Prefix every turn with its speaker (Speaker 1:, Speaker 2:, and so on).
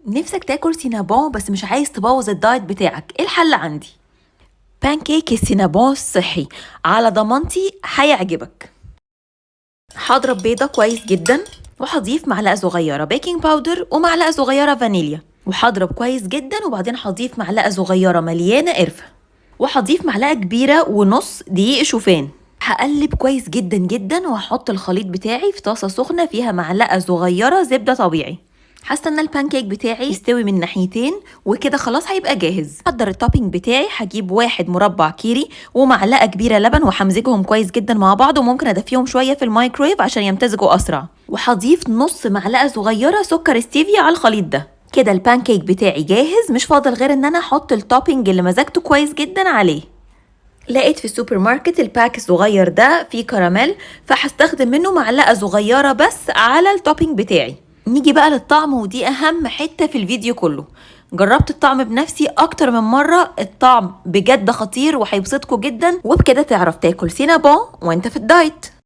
Speaker 1: نفسك تاكل سينابون بس مش عايز تبوظ ال diet بتاعك، ايه الحل؟ عندي بانكيك السينابون الصحي، على ضمانتي هيعجبك. هضرب بيضة كويس جدا، وهضيف معلقة صغيرة baking powder ومعلقة صغيرة فانيليا، وهضرب كويس جدا. وبعدين هضيف معلقة صغيرة مليانة قرفة، وهضيف معلقة كبيرة ونص دقيق شوفان. هقلب كويس جدا جدا، وهحط الخليط بتاعي في طاسة سخنة فيها معلقة صغيرة زبدة طبيعي. هستنى البانكيك بتاعي يستوي من ناحيتين، وكده خلاص هيبقى جاهز. هحضر ال topping بتاعي. هجيب واحد مربع كيري ومعلقة كبيرة لبن، وهمزجهم كويس جدا مع بعض، وممكن ادفيهم شوية في الميكرويف عشان يمتزجوا اسرع. وهضيف نص معلقه صغيرة سكر ستيفيا على الخليط ده. كده البانكيك بتاعي جاهز، مش فاضل غير ان انا احط ال topping اللي مزجته كويس جدا عليه. لقيت في السوبر ماركت ال pack الصغير ده فيه كراميل، فهستخدم منه معلقه صغيرة بس على ال topping بتاعي. نيجي بقى للطعم، ودي اهم حتة في الفيديو كله. جربت الطعم بنفسي اكتر من مرة، الطعم بجد خطير وهيبسطكوا جدا. وبكده تعرف تاكل سينابون وانت في ال diet.